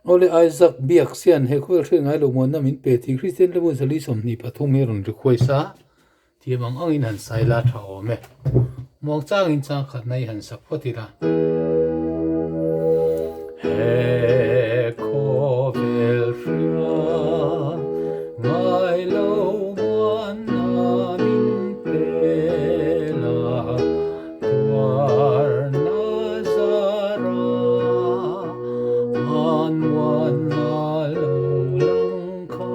Awle Isaac biak sian he khawvel hriat ngai lo muanna min pe tih Kristian hlabun 423 hi a rawn request a, thiam ang angin han sai la tha awm e. Muang changin chang khatna i han sak phawt ila. He khawvel hriat ngai lo muanna min pe la, Tuar Nazara an muan na lo lang kha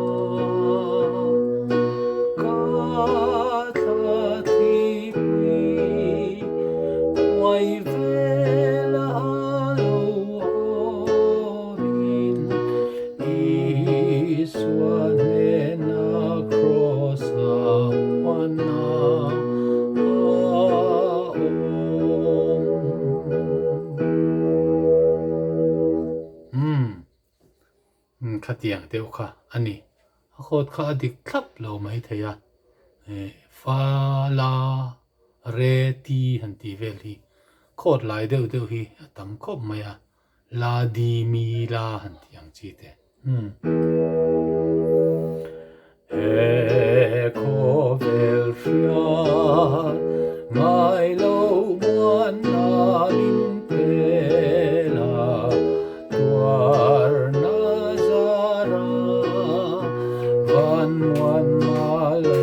Ka thla thlipui uai vel a lo awmin Isua hnena kraws-a muanna a awm. Umm, khatiang deuh kha a ni. A khawt kha a dik thlap lo maithei a, fa la re ti han tih vel hi khawt lai deuh deuh hi a tam khawp mai a. La di mi la han tih ang chi te. He khawvel hriat ngai lo muan na min pe la, tuar na zara van muan na lo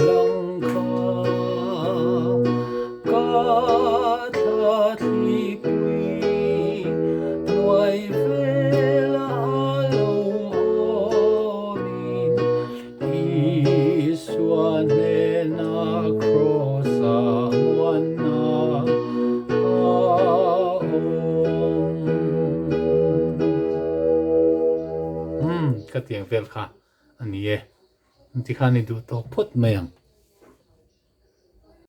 lang kha. Ka thla thlipui hnuai vela lo awmin Isua hnena kraws-a muanna a awm. Umm, ka tiang vel kha a ni e. Tikhan i duh tawk phawt mai ang.